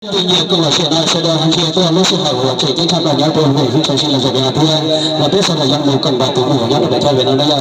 Nyiam koom los sim no sawv daws ho nce tuaj lub sij hawm uas tseem ceeb tshaj plaws nyob rau hauv lub sij hawm no thiab, los peb sawv daws yuav mus koom nrog tus mus nyob rau pem thaj vim no na yom.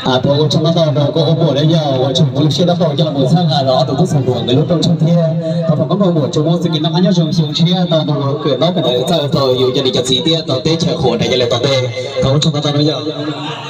Thov ua tsaug ntau ntau rau koj ua muam na yog ua tsaug muaj lub siab dawb paug coj los mus txhawb nqa rau ob tug tub xeem Hmoob nkawd lub rooj tshoob thiab thov foom koob hmoov muam tsaug muab txoj kev noj qab nyob zoo xyoo tshiab tau tus kawm ntaub kawm ntawv txawj tau yus cov niam cov txiv thiab tau teb chaws qhuas nrad yog li tau tej. Thov ua tsaug ntau ntau na yog.